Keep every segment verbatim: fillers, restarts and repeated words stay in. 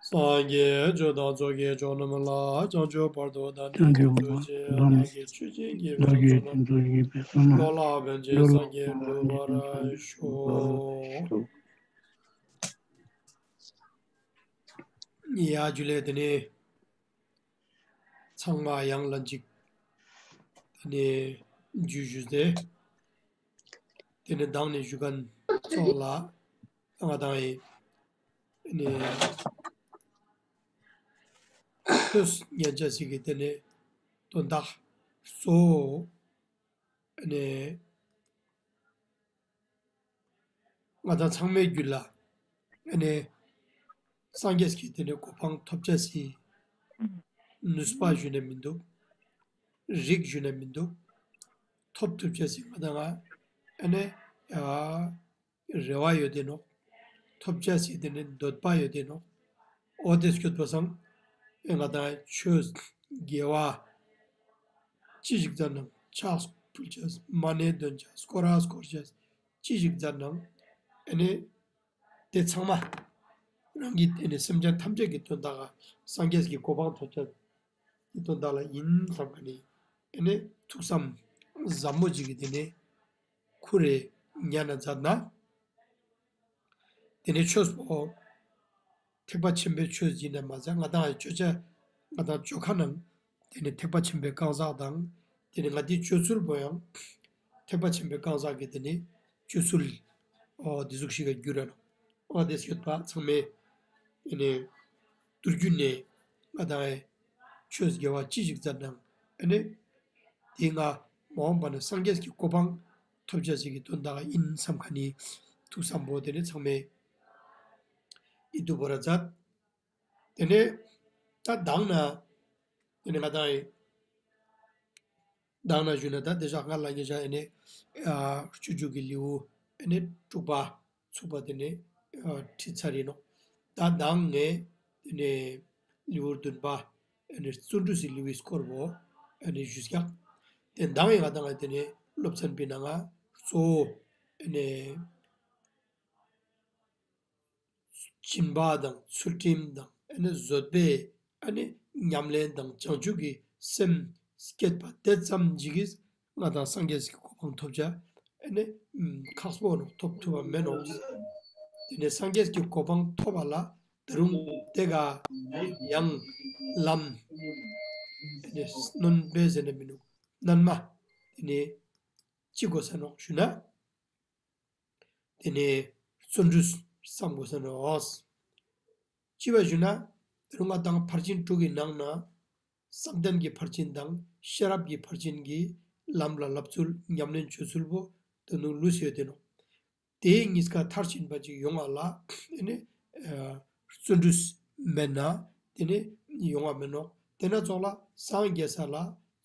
སངས་རྒྱས་ཆོས་དང་ཚོགས་ཀྱི་མཆོག་རྣམས་ལ། བྱང་ཆུབ་བར་དུ་བདག་ནི་སྐྱབས་སུ་མཆི། བདག་གིས་ཆོས་ཀྱི་དགེ་བའི་བསོད་ནམས་བློ་ལ་འབད་ཅིང་སངས་རྒྱས་འགྲུབ་པར་ཤོག། ཡ་ཇུ་ལེ། དེ་ནས་ཚང་མ་ཡང་ལན་གཅིག་དེ་ནས་ཇུ་ཞུས་ཏེ། དེ་ནས་མདང་ནས་ཞུ་མཁན་ཚོགས་ལ་ང་དང་ཡི་ནས་ཐོས་ཉན་བྱ་ཞིག་གི་དེ་ནས་དོན་དག་གཙོ་བོ་ནས་ང་དང་ཚང་མའི་རྒྱུད་ལ་ནས་སངས་རྒྱས་ཀྱི་དེ་ནས་གོ་འཕང་ཐོབ་བྱ་ཞིག་ནུས་པ་ཞུ་ནས་མི་འདུག། རིགས་ཞུ་ནས་མི་འདུག། ཐོབ་ཐུབ་བྱ་ཞིག་ང་དང་ང་ནས་ཡ། རེ་བ་ཡོད་དེ་ནོག། ཐོབ་བྱ་ཞིག་དེ་ནི་འདོད་པ་ཡོད་དེ་ནོག། འོ་དེ་སྐྱོད་པ་སང་ང་དང་ཆོས་དགེ་བ་ཅི་ཞིག་མཛད་ནང་ཕྱག་ཕུལ་བྱས་མ་ཎི་འདོན་བྱས་སྐོར་ར་སྐོར་བྱས་ཅི་ཞིག་མཛད་ནང་ཨ་ནི་དེ་ཚང་མ་རང་གི་ཨ་ནི་སེམས་ཅན་ཐམས་ཅད་ཀྱི་དོན་དག་སངས་རྒྱས་ཀྱི་གོ་འཕང་ཐོབ་བྱ་གི་དོན་དག་ལ་ཡིན་བསམ་ག་ནི་ཨ་ནི་ཐུགས་བསམ་ཟབ་མོ་ཅིག་གི་དེ་ནི་ཁུར་རེ་ཉན་ན་མཛད་ན། དེ་ནས་ཆོས་པོ། ཐེག་པ་ཆེན་པོའི་ཆོས་ཡིན་ན་མ་ཟད་ང་དང་ཡང་སྤྱོད་བྱ། ང་དང་སྤྱོད་ཁ་ནང་། དེ་ནས་ཐེག་པ་ཆེན་པོའི་གང་ཟག་དང་། དེ་ནས་ང་དེའི་སྤྱོད་ཚུལ་པོ་ཡང་། ཐེག་པ་ཆེན་པོའི་གང་ཟག་གི་དེ་ནས་སྤྱོད་ཚུལ། ཨོ་དེ་ཟུག་ཞིག་ག་འགྱུར་ར་ནོ། ཨོ་དེ་སྐྱོད་པ་ཚང་མས། དེ་ནས་དུར་རྒྱུད་ནས་ང་དང་ཡང་ཆོས་དགེ་བ་ཅི་ཞིག་མཛད་ནང་ཨ་ནི། དེ་ང་མ་འོངས་པ་ན་སངས་རྒྱས་ཀྱི་གོ་འཕང་ཐོབ་བྱ་ཞིག་གི་དོན་དག་ཡིན་བསམ་ཁ་ནི་ཐུགས་བསམ་པོ་དེ་ནི་ཚང་མས་ཡིད་དུ་བོར་མཛད། དེ་ནས་ད་མདང་ན་དེ་ནས་ང་དང་ཡི་མདང་ན་ཞུས་ན་ད་དེ་ཞག་སྔ་ལ་ཉེ་ཞག་ཨེ་ནས་སྤྱོད་འཇུག་གི་ལེའུ་ཨེ་ནས་དྲུག་པ་ཚུགས་པ་དེ་ནས་ཁྲིད་ཚར་ཡིན་ནོ། ད་མདང་ངས་དེ་ནས་ལེའུ་བདུན་པ་ཨེ་ནས་བརྩོན་འགྲུས་སི་ལེའུའི་སྐོར་བོ་ཨེ་ནས་ཞུས་ཀྱང་། དེ་མདང་ཡི་ང་དང་ང་དེ་ནས་སློབ་ཚན་པའི་ནང་ང་གཙོ་བོ་ཨེ་ནས། སྦྱིན་པ་དང་ཚུལ་ཁྲིམས་དང་ཨ་ནི་བཟོད་པའི་ཨ་ནི་ཉམས་ལེན་དང་བྱང་ཆུབ་ཀྱི་སེམས་བསྐྱེད་པ་དེ་ཙམ་ཞིག་གིས་ང་དང་སངས་རྒྱས་ཀྱི་གོ་འཕང་ཐོབ་བྱ་ཨ་ནི་ཁག་པོ་ནོ་ཐོབ་ཐུབ་པ་མེད་ནོ། དེ་ནས་སངས་རྒྱས་ཀྱི་གོ་འཕང་ཐོབ་པ་ལ་ད་རུང་དེ་ག་ཡང་ལམ་ཨ་ནི་སྣོན་པའི་ཟེར་ན་མི་འདུག་སྣོན་མ་དེ་ནས་ཅི་དགོས་ས་ནོ་ཞུ་ན། དེ་ནས་བརྩོན་འགྲུས་བསམ་དགོས་ས་ནོ། ཅི་བ་ཞུ་ན། དེ་རུང་ང་དང་ཕར་ཕྱིན་དྲུག་གི་ནང་ན། བསམ་གཏན་གྱི་ཕར་ཕྱིན་དང་ཤེས་རབ་ཀྱི་ཕར་ཕྱིན་གྱི་ལམ་ལ་བསླབ་ཚུལ་ཉམས་ལེན་བྱེད་ཚུལ་པོ་དོ་ནུ་ལུས་ཡོད་དེ་ནོ། དེའི་གཉིས་ཀ་མཐར་ཕྱིན་པ་ཅིག་ཡོང་བ་ལ་ཨེ་ནི་བརྩོན་འགྲུས་མེད་ན་དེ་ནི་ཡོང་བ་མེད་ནོ། དེ་ན་ཙོགས་ལ་སངས་རྒྱས་ས་ལ་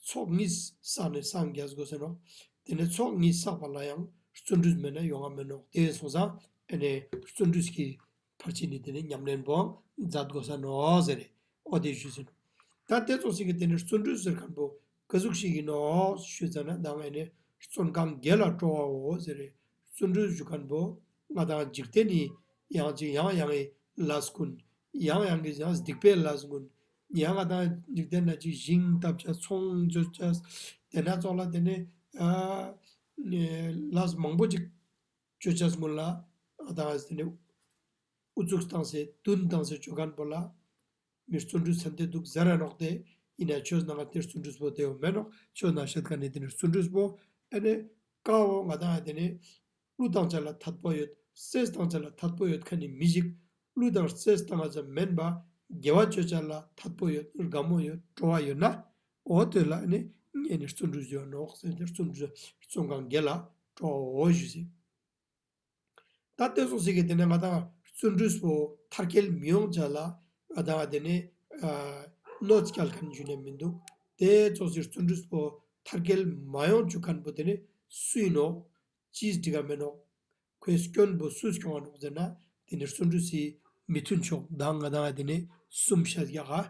ཚོགས་གཉིས་བསགས་ནས་སངས་རྒྱས་དགོས་ས་ནོ། དེ་ནས་ཚོགས་གཉིས་བསགས་པ་ལ་ཡང་བརྩོན་འགྲུས་མེད་ན་ཡོང་བ་མེད་ནོ། དེ་སོང་ཙང་ཨེ་ནི་བརྩོན་འགྲུས་ཀྱི་ཕར་ཕྱིན་ནི་དེ་ནི་ཉམས་ལེན་པོའང་མཛད་དགོས་ས་ནོ་ཟེར་རེད། ཨོ་དེ་ཞུས་ཟིན། ད་དེ་ཙོགས་ཤིག་གི་དེ་ནི་བརྩོན་འགྲུས་ཟེར་མཁན་པོ་ག་ཟུག་ཞིག་ཡིན་ནོ་ཞུས་ཙ་ན་ད་ང་ནི་བརྩོན་གང་དགེ་ལ་སྤྲོ་བའོ་ཟེར་རེད། བརྩོན་འགྲུས་ཞུ་མཁན་པོ་ང་དང་འཇིག་རྟེན་ནི་ཡང་ཅིག་ཡང་ཡང་གི་ལས་ཀུན། ཡང་ཡང་གི་ཡང་སྡིག་པའི་ལས་ཀུན། ཡང་ང་དང་འཇིག་རྟེན་ན་ཅིག་ཞིང་བཏབ་བྱ་ཚོང་བཅོ་བྱ་དེ་ན་ཙོགས་ལ་དེ་ནི་ཨ་ལས་མང་པོ་ཅིག་བཅོ་བྱ་སྔོན་ལ་ང་དང་དེ་ནི་ཨུ་ཚུགས་བཏང་སེ་བདུན་བཏང་སེ་བཅོ་མཁན་པོ་ལ། མི་བརྩོན་འགྲུས་ཚན་ཏེ་འདུག་ཟེར་ར་ནོག་སྟེ། ཡིན་ན་ཆོས་ནང་ང་དེ་བརྩོན་འགྲུས་པོ་དེ་ཡོད་མེད་ནོག། ཆོས་ནང་བཤད་མཁན་ནི་དེ་ནི་བརྩོན་འགྲུས་པོ་ཨེ་ནི་དཀའ་བོ་ང་དང་ཨེ་དེ་ནི་གླུ་བཏང་བྱ་ལ་ཐད་པོ་ཡོད། རྩེད་བཏང་བྱ་ལ་ཐད་པོ་ཡོད་མཁན་ནི་མི་ཞིག། གླུ་དང་རྩེད་བཏང་བྱ་མེན་པ་དགེ་བ་བཅོ་བྱ་ལ་ཐད་པོ་ཡོད། དགའ་མོ་ཡོད། སྤྲོ་བ་ཡོད་ན་འོ་དེ་ལ་ཨེ་ནི་ཨེ་ནི་བརྩོན་འགྲུས་ཡོད་ནོག་ཟེར་ཏེ་བརྩོན་འགྲུས་བརྩོན་གང་དགེ་ལ་སྤྲོ་བའོ་ཞུས་ཟེར། ད་དེ་སོང་ཟིག་གི་དེ་ནས་ང་དང་བརྩོན་འགྲུས་པོ་མཐར་སྐྱེལ་མི་ཡོང་བྱ་ལ་ང་དང་དེ་ནས་གནོད་སྐྱེལ་མཁན་ཞུ་ནས་མི་འདུག། དེ་ཙོགས་ཟིག་བརྩོན་འགྲུས་པོ་མཐར་སྐྱེལ་མ་ཡོང་བཅུག་མཁན་པོ་དེ་ནས་སུ་ཡིན་ནོ། ཅིས་འགྲིག་ག་མེད་ནོ། ཁོའི་སྐྱོན་པོ་སུས་སྐྱོང་བ་ནོག་ཟེར་ན་དེ་ནས་བརྩོན་འགྲུས་སི་མི་མཐུན་ཕྱོགས་དང་ང་དང་དེ་ནས་གསུམ་བཤད་ཡག་ག།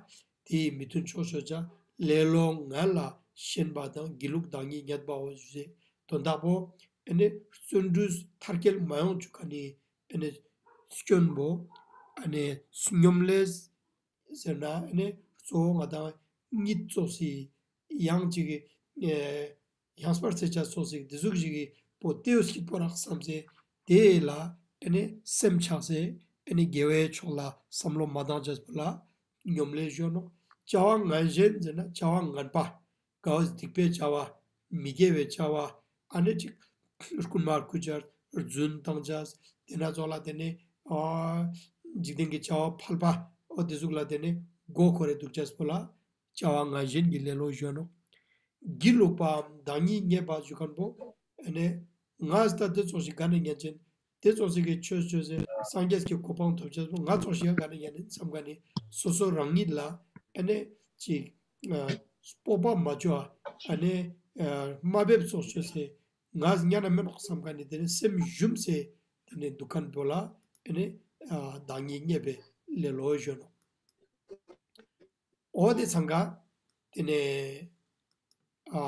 དེའི་མི་མཐུན་ཕྱོགས་ཤོད་བྱ་ལེ་ལོ་ངན་ལ་ཞེན་པ་དང་སྒྱིད་ལུག་བདག་ཉིད་བརྙས་པའོ་ཞེས་དོན་དག་པོ་ཨེ་ནི་བརྩོན་འགྲུས་མཐར་སྐྱེལ་མ་ཡོང་བཅུག་མཁན་ནི་ཨེ་ནི་སྐྱོན་པོ་ཨེ་ནི་སྙོམ་ལས་ ཟེར་ན་ཨ་ནི་གཙོ་བོ་ང་དང་གཉིད་ཙོགས་སི་ཡང་ཅིག་གི་ཡང་སྤར་ཚེ་ཆ་ཙོགས་སི་དེ་ཟུག་ཞིག་གི་པོ་ཏེའུ་སྐྱིད་པོ་རག་བསམ་སེ་དེ་ལ་ཨ་ནི་སེམས་ཆགས་སེ་ཨ་ནི་དགེ་བའི་ཕྱོགས་ལ་བསམ་བློ་མ་བཏང་ཅེས་པོ་ལ་སྙོམ་ལས་ཞུ་ནོག་བྱ་བ་ངན་ཞེན་ཟེར་ན་བྱ་བ་ངན་པ། དགའ་བ་སྡིག་པའི་བྱ་བ། མི་དགེ་བའི་བྱ་བ། ཨ་ནི་ཅིག་རྐུན་མ་རྐུ་བྱ། རྫུན་བཏང་བྱ། དེ་ན་ཚོགས་ལ་དེ་ནི་ཨ་འཇིག་རྟེན་གྱི་བྱ་བ་ཕལ་པ། ཨོ་དེ་ཟུག་ལ་དེ་ནི་མགོ་འཁོར་རེ་འདུག་བྱ་སྤོ་ལ་བྱ་བ་ངན་ཞེན་གྱི་ལེ་ལོ་ཞོན་ནོ། སྒྱིད་ལུག་པའམ་བདག་ཉིད་བརྙས་པ་ཞུ་མཁན་པོ་ཨ་ནི་ང་ད་དེ་ཚོགས་ཤིག་ག་ནས་ཉན་ཅན། དེ་ཙོགས་ཤིག་གི་ཆོས་ཆོས་སེ་སངས་རྒྱས་ཀྱི་གོ་འཕང་ཐོབ་ཅེས་སུ་ང་ཙོགས་ཤིག་ག་ནས་ཡང་ནས་བསམ་ག་ནས་སོ་སོ་རང་ཉིད་ལ་ཨ་ནི་ཅིག་སྤོབས་པ་མ་བཅོ་ཨ་ནི་དམའ་འབེབས་ཙོགས་ཆོས་སེ་ང་ཉན་ན་མེད་ནོག་བསམ་ག་ནས་དེ་ནས་སེམས་ཞུམ་སེ་དེ་ནས་འདུག་མཁན་པོ་ལ་ཨ་ནི་བདག་ཉིད་བརྙས་པའི་ལེ་ལོ་ཞོན་ནོ། འོ་དེ་ཚང་ག་དེ་ནས་ཨ་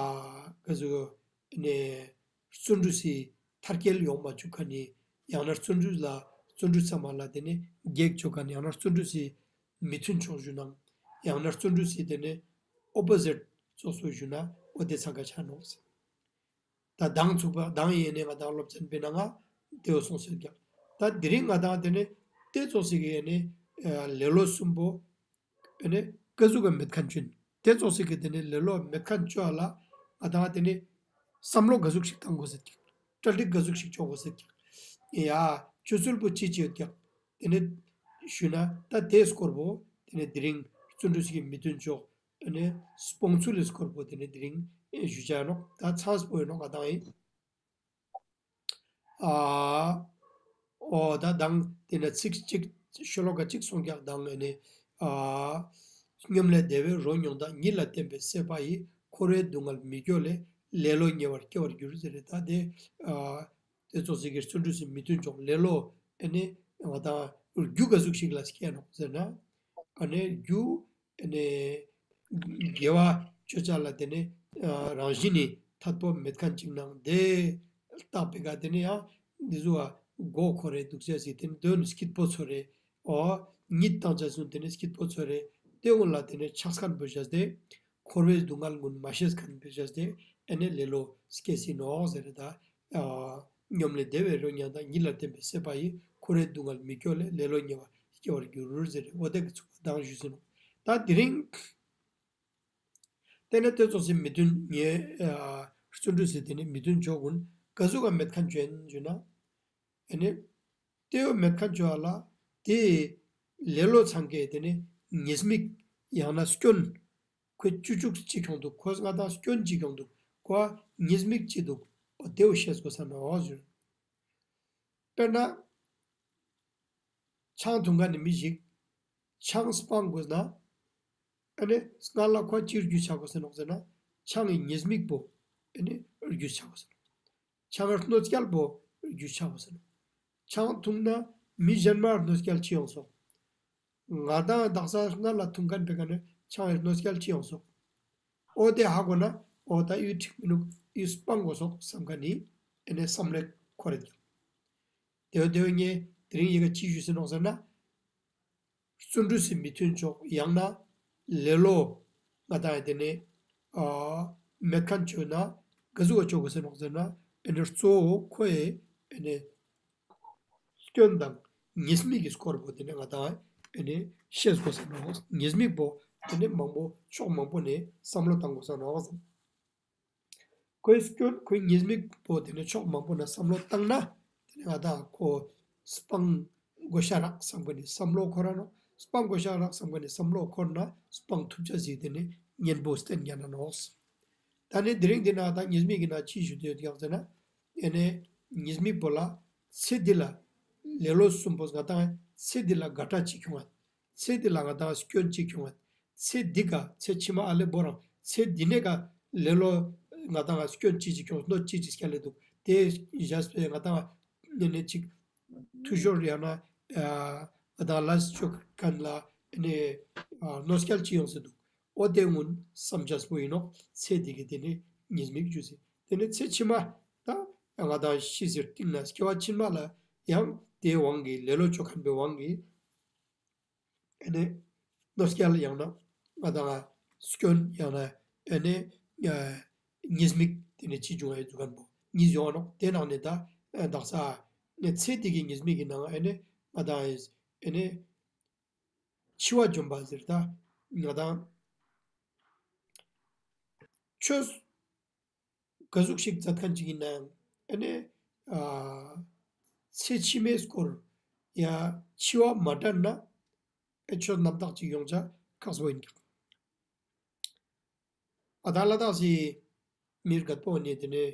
ག་ཟུག་ནས་བརྩོན་འགྲུས་སི་མཐར་སྐྱེལ་ཡོང་མ་བཅུག་ག་ནི་ཡང་ན་བརྩོན་འགྲུས་ལ་བརྩོན་འགྲུས་ཚང་མ་ལ་དེ་ནས་གེགས་བཅོ་ག་ནི་ཡང་ན་བརྩོན་འགྲུས་སི་མི་མཐུན་ཕྱོགས་ཞུ་ན་ཡང་ན་བརྩོན་འགྲུས་སི་དེ་ནས་ཨོ་པོ་ཟིཊ་ཙོགས་སུ་ཞུ་ན་འོ་དེ་ཚང་ག་ཆ་ནོག་ཟེར། ད་མདང་ཚུགས་པ་མདང་ཡིན་ནས་ང་དང་སློབ་ཚན་པའི་ནང་ང་དེའོ་སོང་ཟེར་ཀྱང་ད་དེ་རིང་ང་དང་དེ་ནས་དེ་ཙོགས་སི་གི་ཡིན་ནས་ལེ་ལོ་གསུམ་པོ། ཨ་ནི་ཀ་ཟུག་ག་མེད་མཁན་ཅོ་ཡིན། དེ་ཙོགས་སི་གི་དེ་ནི་ལེ་ལོ་མེད་མཁན་ཅོ་ལ་ང་དང་དེ་ནི་བསམ་བློ་ག་ཟུག་ཞིག་བཏང་དགོས་ཟེར་ཀྱང་། གྲ་སྒྲིག་ག་ཟུག་ཞིག་བཅོ་དགོས་ཟེར་ཀྱང་། ཡ་ཆུ་ཚུལ་པོ་ཅི་ཅི་ཡོད་ཀྱང་དེ་ནི་ཞུས་ན་ད་དེའི་སྐོར་པོ་དེ་ནི་དེ་རིང་བརྩོན་འགྲུས་ཀྱི་མི་མཐུན་ཕྱོགས་ཨ་ནི་སྤོང་ཚུལ་ལས་སྐོར་པོ་དེ་ནི་དེ་རིང་ཞུ་བྱ་ནོག་ད་ཚང་སྤོ་ཡོད་ནོག་ང་དང་ཡིན། ཨ། ཨོ་ད་དང་དེ་ནས་ཚིག་གཅིག་ཤོ་ལོ་ཀ་གཅིག་སོང་ཀྱག་དང་ཨ་ནི་ཨ། སྙོམ་ལས་བདེ་བའི་རོ་མྱོང་དང་ཉིད་ལ་བརྟེན་པའི་སྲེད་པ་ཡིས་འཁོར་བའི་སྡུག་བསྔལ་མི་སྐྱོ་ལས་ལེ་ལོ་ཉེ་བར་སྐྱེ་བར་འགྱུར་ཟེར་རེད་ད་དེ་ཨ། དེ་ཚོ་ཟིག་གི་བརྩོན་འགྲུས་སུ་མི་མཐུན་ཕྱོགས་ལེ་ལོ་ཨ་ནི་ང་དང་རྒྱུ་ག་ཟུག་ཞིག་ལ་སྐྱེ་ནོག་ཟེར་ན་ཨ་ནི་རྒྱུ། ཨ་ནི། དགེ་བ་སྤྱོད་བྱ་ལ་དེ་ནི་ཨ་རང་བཞིན་ནི་ཐད་པོ་མེད་མཁན་ཅིག་ནང་དེ་བརྟག་པའི་ག་དེ་ནི་ཡང་འདི་ཚོ་བ་མགོ་འཁོར་རེ་འདུག་ཟེར་སྲིད་དེ་ནི་དོན་སྐྱིད་པོ་ཚོ་རེ་ཨོ་གཉིད་བཏང་བྱ་སུན་དེ་ནི་སྐྱིད་པོ་ཚོ་རེ་དེ་སྔོན་ལ་དེ་ནི་ཆགས་མཁན་པོ་བྱས་ཏེ་འཁོར་བའི་སྡུག་བསྔལ་ཀུན་མ་ཤེས་མཁན་པོ་བྱས་ཏེ་ཨ་ནི་ལེ་ལོ་སྐྱེ་སྲིད་ནོག་ཟེར་རེ་ད་ཨ་སྙོམ་ལས་བདེ་བའི་རོ་མྱོང་དང་ཉིད་ལ་བརྟེན་པའི་སྲེད་པ་ཡིས་འཁོར་བའི་སྡུག་བསྔལ་མི་སྐྱོ་ལས་ལེ་ལོ་ཉེ་བར་སྐྱེ་བར་འགྱུར་ཟེར་རེ་འོ་དེ་གི་ཚུགས་པ་དང་ཞུས་ཟིན་ནོག་ད་དེ་རིང་། དེ་ནས་དེ་ཚོ་སེམས་མི་མཐུན་ཉེ་བརྩོན་འགྲུས་ཟེར་དེ་ནི་མི་མཐུན་ཕྱོགས་ཀུན་ག་ཟུག་ག་མེད་མཁན་ཅོ་ཡིན་ཞུ་ན། ཨ་ནི། དེ་བོ་མེད་མཁན་ཅོ་བ་ལ་དེ་ལེ་ལོ་ཚང་གས་དེ་ནི་ཉེས་དམིགས་ཡང་ན་སྐྱོན། ཁོས་བཅུ་བཅུག་ཅི་ཁྱོང་འདུག་ཁོས་ང་དང་སྐྱོན་ཅི་ཁྱོང་འདུག་ཁོ་ཉེས་དམིགས་ཅི་འདུག་ཨོ་དེ་བོ་ཤེས་དགོས་ས་ནོག་ཞུ། དཔེར་ན། ཆང་འཐུང་མཁན་ནི་མི་ཞིག་ཆང་སྤང་དགོས་ན། ཨ་ནི་སྔར་ལ་ཁོ་ཅིར་རྒྱུ་ཆ་དགོས་ཟེར་ནོག་ཟེར་ན། ཆང་གི་ཉེས་དམིགས་པོ། ཨ་ནི་རྒྱུ་ཆ་དགོས་ཟེར་ནོག་ཆང་གི་གནོད་སྐྱེལ་པོ་རྒྱུ་ཆ་དགོས་ཟེར་ནོག་ཆང་འཐུང་ན་མི་གཞན་མར་གནོད་སྐྱེལ་ཅི་ཡོང་སོག་ང་དང་དག་ས་སྔར་ལ་འཐུང་མཁན་པའི་ཀ་ནི་ཆང་གི་གནོད་སྐྱེལ་ཅི་ཡོང་སོག་ཨོ་དེ་ཧ་གོ་ན་ཨོ་ད་ཡུལ་འགྲིག་མི་འདུག་ཡུལ་སྤང་དགོས་སོག་བསམ་མཁན་ནི་ཨ་ནི་བསམ་བློ་འཁོར་རེད་ཀྱང་། དེ་བ་དེ་བ་ངས་དེ་རིང་ཡི་ག་ཅི་ཞུས་ཟེར་ནོག་ཟེར་ན། བརྩོན་འགྲུས་སུ་མི་མཐུན་ཕྱོགས་ཡང་ན་ལེ་ལོ་ང་དང་དེ་ནས་ཨ་མེད་མཁན་བཅོས་ན་ག་ཟུག་བ་བཅོ་དགོས་ཟེར་ནོག་ཟེར་ན་ཨ་ནི་གཙོ་བོ་ཁོ་ཡི་ཨ་ནི་སྐྱོན་དང་ཉེས་དམིགས་ཀྱི་སྐོར་པོ་དེ་ནས་ང་དང་ཨ་ནི་ཤེས་དགོས་ཟེར་ནོག་ཉེས་དམིགས་པོ་དེ་ནས་མང་པོ་ཕྱོགས་མང་པོ་ནས་བསམ་བློ་བཏང་དགོས་ཟེར་ནོག་ཁོའི་སྐྱོན་ཁོའི་ཉེས་དམིགས་པོ་དེ་ནི་ཕྱོགས་མང་པོ་ན་བསམ་བློ་བཏང་ན་དེ་ནི་ང་དང་ཁོ་སྤང་དགོས་ཤ་རག་བསམ་གི་ནི་བསམ་བློ་འཁོར་ར་ནོག་སྤང་དགོས་ཤ་རག་བསམ་གི་ནི་བསམ་བློ་འཁོར་ན་སྤང་ཐུབ་ཆ་ཟིག་དེ་ནི་གཉེན་པོ་བསྟེན་ཉན་ན་ནོག་ད་ནི་དེ་རིང་འདི་ན་ད་ཉེས་དམིགས་ཀྱི་ན་ཅི་ཞུ་དེ་ཡོད་ཀྱང་ཟེར་ན་ཨེ་ནི་ཉེས་དམིགས་པོ་ལ་ཚེ་འདི་ལ་ལེ་ལོ་གསུམ་པོ་ང་དང་ཚེ་འདི་ལ་དགའ་སྐྲག་ཅིག་ཁྱོང་བ། ཚེ་འདི་ལ་ང་དང་སྐྱོན་གཅིག་བྱུང་བ། ཚེ་འདི་ག་ཚེ་ཕྱི་མ་ཨ་ལེ་བོ་རང་ཚེ་འདི་ནས་ག་ལེ་ལོ་ང་དང་སྐྱོན་གཅིག་གཅིག་བྱུང་གནོད་གཅིག་གཅིག་སྐྱ་ལེ་འདུག་དེ་བཞག་པས་ང་དང་ནས་ནས་གཅིག་འཐུས་ཤོར་ཡང་ན་ང་དང་ལས་ཆོག་མཁན་ལ་ནས་གནོད་སྐྱལ་གཅིག་ཡོང་སྲིད་འདུག་ཨོ་དེ་སྔོན་བསམ་བྱས་པོ་ཡིན་ནོག་ཚེ་འདི་གི་དེ་ནས་ཉེས་དམིགས་རྒྱུ་ཟེར་དེ་ནས་ཚེ་ཕྱི་མ་ད་ང་དང་ཤི་ཟེར་སྟེང་ན་སྐྱེ་བ་ཕྱི་མ་ལ་ཡང་དེའི་དབང་གིས་ལེ་ལོ་ཆོག་མཁན་པའི་དབང་གིས། ཨ་ནི། ནོར་སྐལ་ཡང་ན་ང་དང་སྐྱོན་ཡང་ན་ཨ་ནི་ཉེས་དམིགས་དེ་ནི་ཅི་བྱུང་ཡོད་ཚུལ་མཁན་པོ་གཉིས་ཡོང་ནོག། དེ་ནང་ནས་ད་དག་ས་ཚེ་འདི་གི་ཉེས་དམིགས་ཀྱི་ནང་ཨ་ནི་ང་དང་ཨ་ནི་འཆི་བ་འཇོམས་པ་ཟེར། ད་ང་དང་ཆོས་ག་ཟུག་ཞིག་མཛད་མཁན་ཅིག་ཡིན་ན་ཡང་ཨ་ནི་ཚེ་ཕྱི་མའི་སྐོར་ཡ་འཆི་བ་མ་དྲན་ན་ཨེ་ཆོས་རྣམ་དག་ཅིག་ཡོང་ཆ་ཁག་པོ་ཡིན་ཀྱང་། ཨ་ད་ལ་དྭགས་སི་མི་རྒད་པོ་ནི་དེ་ནི་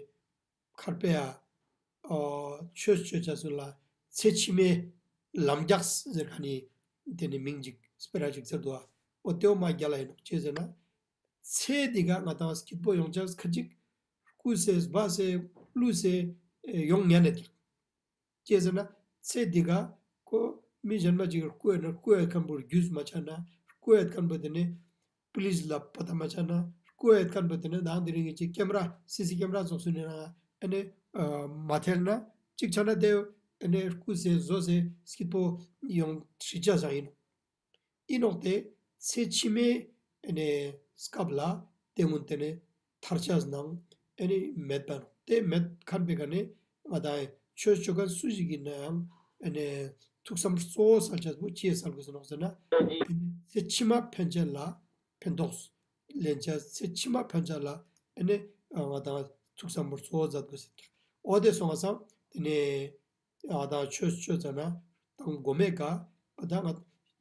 མཁར་པའི་ཨ་ཆོས་སྤྱོད་བྱ་ཚུལ་ལ་ཚེ་ཕྱི་མའི་ལམ་རྒྱགས་ཟེར་མཁན་ནི་དེ་ནི་མིང་ཅིག་སྤེ་ར་ཅིག་བཙལ་འདུག་ཨ། འོ་དེའོ་མ་རྒྱ་ལ་ཡིན་ནོག་ཅི་ཟེར་ན། ཚེ་འདི་ག་ང་དང་སྐྱིད་པོ་ཡོང་ཆ་ཁ་ཅིག་རྐུ་སེ་སྦ་སེ་བླུ་སེ་ཡོང་ཉན་ནས་ཀྱང་། ཅི་ཟེར་ན་ཚེ་འདི་ག་ཁོ་མི་གཞན་མ་ཅིག་རྐུ་ཡོད་ན་རྐུ་ཡོད་མཁན་པོ་རྒྱུས་མ་ཆ་ན་རྐུ་ཡོད་མཁན་པོ་དེ་ནི་པུ་ལིས་ལ་པ་ད་མ་ཆ་ན་རྐུ་ཡོད་མཁན་པོ་དེ་ནི་དང་དེ་རིང་གི་ཅིག་ཀེམ་ར་སི་སི་ཀེམ་ར་ཙོགས་སུ་ནི་ན་ཨ་ནི་མ་ཐེར་ན་ཅིག་ཆ་ན་དེ་ཨ་ནི་རྐུ་སེ་བཟོ་སེ་སྐྱིད་པོ་ཡོང་ཤི་ཆ་ས་ཡིན་ནོག། ཨིན་ནོག་དེ་ཚེ་ཕྱི་མའི་ཨ་ནི་སྐབས་ལ་དེ་སྔོན་དེ་ནི་ཐར་ཆ་ནང་ཨ་ནི་མེད་པ་ནོག། དེ་མེད་མཁན་པའི་ག་ནི་ང་དང་ཆོས་ཆོས་མཁན་སུ་ཞིག་ཡིན་ན་ཡང་ཨ་ནི་ཐུགས་བསམ་གཙོ་བོ་གསལ་ཆ་པོ་ཅི་གསལ་དགོས་ཟེར་ནོག་ཟེར་ན། ཨ་ནི་ཚེ་ཕྱི་མ་ཕན་ཆད་ལ་ཕན་ཐོགས་ལེན་ཆ་ཚེ་ཕྱི་མ་ཕན་ཆད་ལ་ཨ་ནི་ང་དང་ཐུགས་བསམ་པོ་གཙོ་བོ་མཛད་དགོས་ཟེར། འོ་དེ་སོང་བ་སང་དེ་ནི། ཨ་ད་ཆོས་ཆོས་ཚ་ན་དང་མགོ་མེད་ཀ་ཨ་ད་ང་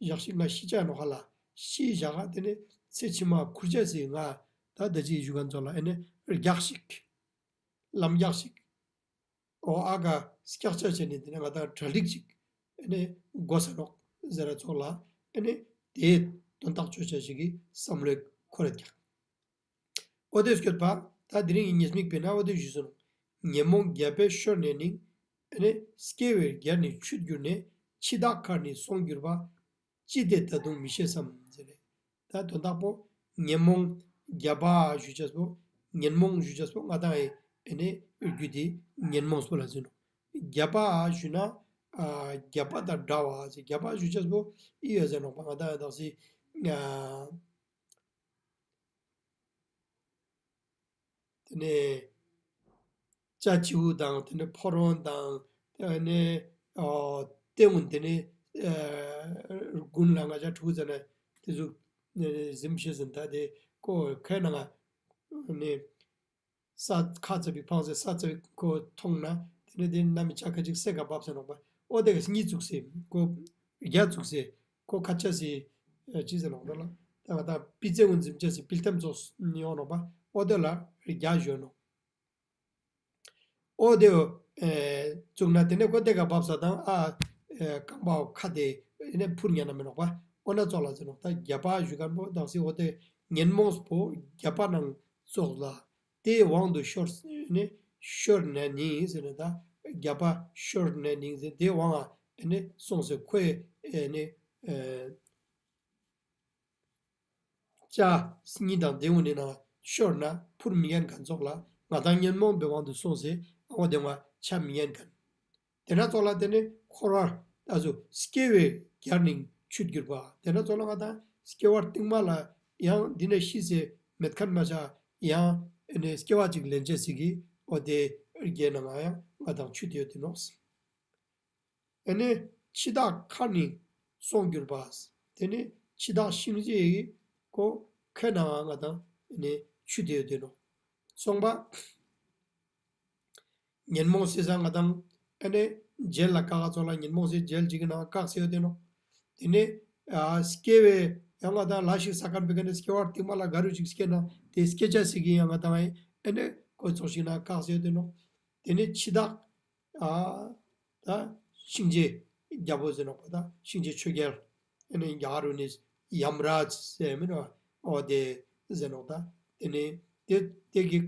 ཞག་ཤིག་ང་ཤི་ཆ་ནོག་ཧ་ལ། ཤི་ཞག་ག་དེ་ནི་ཚེ་ཕྱི་མ་ཁུར་ཆ་སི་ང་ད་ད་ཅི་ཞུ་ག་ཚོ་ལ་ཨེ་ནི་རྒྱགས་ཤིག་ལམ་རྒྱགས་ཤིག་ཨོ་ཨ་ག་སྐྱག་ཆ་བྱས་ནི་དེ་ནི་ང་ད་གྲ་སྒྲིག་ཅིག་ཨེ་ནི་དགོས་ས་ནོག་ཟེར་ར་ཚོགས་ལ་ཨེ་ནི་དེའི་དོན་དག་ཆོས་ཆ་ཞིག་གི་བསམ་བློའི་འཁོར་རྒྱག་འོ་དེ་སྐྱོད་པ། ད་དེ་རིང་གི་ཉེས་དམིགས་པས་ན་འོ་དེ་ཞུས་སོང་། ཉོན་མོངས་རྒྱ་པའི་ཤོར་ནས་ནི། ཨ་ནི་སྐྱེ་བའི་རྒྱལ་ནི་ཆུད་གྱུར་ནས། འཆི་བདག་མཁར་ནི་སོང་གྱུར་པ། ཅི་སྟེ་ད་དུང་མི་ཤེས་སམ་ཟེར་རེད། ད་དོན་དག་པོ་ཉོན་མོངས་རྒྱ་པ་ཞུ་ཅེས་པོ། ཉོན་མོངས་ཞུ་ཅེས་པོ་ང་དང་ཨེ་ཨ་ནི་རྒྱུ་དེ་ཉོན་མོངས་པོ་ལ་ཟེར་ནོག། རྒྱ་པ་ཞུ་ན་ཨ་རྒྱ་པ་དང་འདྲ་བ་ཟེར། རྒྱ་པ་ཞུ་ཅེས་པོ་ཨི་ཡོད་ཟེར་ནོག་པ། ང་དང་ཨེ་དག་སི་ཨ། དེ་ནས་ཅ་ཅིའུ་དང་དེ་ནས་ཕོ་རོང་དང་དེ་ནས་ཨོ་ཏེ་ངུན་དེ་ནས་ཨ་དགུན་ལ་ང་ཅག་ཕྲུ་གུ་ཚོ་ནས་དེ་ཚོ་ནས་གཟིམ་ཤེས་ཟིན། ད་དེ་ཀོ་ཁའི་ནང་ནས་ས་ཁ་ཚ་བིག་ཕང་སེ་ས་ཚ་བིག་ཁོ་མཐོང་ན་དེ་ནས་དེ་ནམ་ཅ་ཁ་ཅིག་སེ་ག་བབས་ཟེར་ནོག་པ། ཨོ་དེ་ག་གཉིས་བཙུགས་སེ་ཁོ་རྒྱ་བཙུགས་སེ་ཁོ་ཁ་ཆ་སེ་ཅི་ཟེར་ནོག་ད་ལ་ད་ང་ད་པི་ཙེ་ངུན་འཛིམ་ཆ་སེ་པིལ་ཏམ་ཙོགས་ཡོང་ནོག་པ། ཨོ་དེ་ལ་རྒྱ་ཞོན་ནོག། ཨོ་དེ་བཙུགས་ན་དེ་ནས་ཁོ་དེ་ག་བབས་ས་དང་ཨ་རྐང་པའོ་ཁ་དེ་ནས་འཕུར་ཉན་ན་མེད་ནོག་པ། ཨོ་ན་ཙོགས་ལ་ཟེར་ནོག། ད་རྒྱ་པ་ཞུ་མཁན་པོ་དང་སི་ཨོ་དེ་ཉོན་མོངས་པོ་རྒྱ་པ་ནང་ཙོགས་ལ། དེའི་དབང་དུ་ཤོར་ནས་ཤོར་ནས་ནི་ཟེར་ནས་ད་རྒྱ་པ་ཤོར་ནས་ནི་ཟེར་དེའི་དབང་ཨ་ནི་སོང་སེ་ཁོའི་ཨ་ནི་ཨ་ཅ་སྙི་དང་དེ་འུ་ནི་ན་ཤོར་ན་འཕུར་མི་ཉན་མཁན་ཙོགས་ལ་ང་དང་ཉོན་མོངས་པའི་དབང་དུ་སོང་སེ་ཨ་བ་དེ་བ་ཆ་མི་ཉན་མཁན། དེ་ན་ཙོགས་ལ་དེ་ནི་འཁོར་བར་ད་ཚོ་སྐྱེ་བའི་རྒྱལ་ནི་ཆུད་གྱུར་པ། དེ་ན་ཙོགས་ལ་ང་དང་སྐྱེ་བ་རྟིང་མ་ལ་ཡང་འདི་ནས་ཤི་སེ་མེད་མཁན་མ་ཆ་ཡང་ཨེ་ནི་སྐྱེ་བ་ཅིག་ལེན་ཆ་སི་གི་ཨོ་དེ་རྒྱལ་ན་ང་ཡང་ང་དང་ཆུད་དེ་ཡོད་དེ་ནོག། ཨེ་ནི་འཆི་བདག་མཁར་ནི་སོང་གྱུར་པ། དེ་ནི་འཆི་བདག་གཤིན་རྗེ་ཡི་ཁོ་ཁའི་ནང་ང་དང་ཨེ་ནི་ཆུད་དེ་ཡོད་དེ་ནོག། སོང་པ། ཉོན་མོངས་སེ་ས་ང་དང་ཨ་ནི་རྒྱལ་ལ་བཀག་ག་ཚོགས་ལ་ཉོན་མོངས་སེ་རྒྱལ་ཅིག་གི་ནང་བཀག་སེ་ཡོད་དེ་ནོག། དེ་ནས་ཨ་སྐྱེ་བའི་ཡང་ང་དང་ལ་ཞིག་ས་ཁར་བི་ཀ་ནས་སྐྱེ་བ་རྟིང་མ་ལ་ག་རུ་ཅིག་སྐྱེ་ན་དེ་སྐྱེ་ཆ་སི་གི་ཡང་ང་དང་ཨ་ནི་ཁོ་ཚོགས་ཤིག་ན་བཀག་སེ་ཡོད་དེ་ནོག། དེ་ནས་འཆི་བདག་ཨ་ད་གཤིན་རྗེ་རྒྱལ་པོ་ཟེར་ནོག་པ། ད་གཤིན་རྗེ་ཆོས་རྒྱལ་ཨ་ནི་རྒྱ་གར་རུ་ནི་ཡམ་རཱ་ཇ་ཟེར་མི་ནོག་ཨོ་དེ་ཟེར་ནོག། ད་དེ་ནས་དེ་དེ་གི་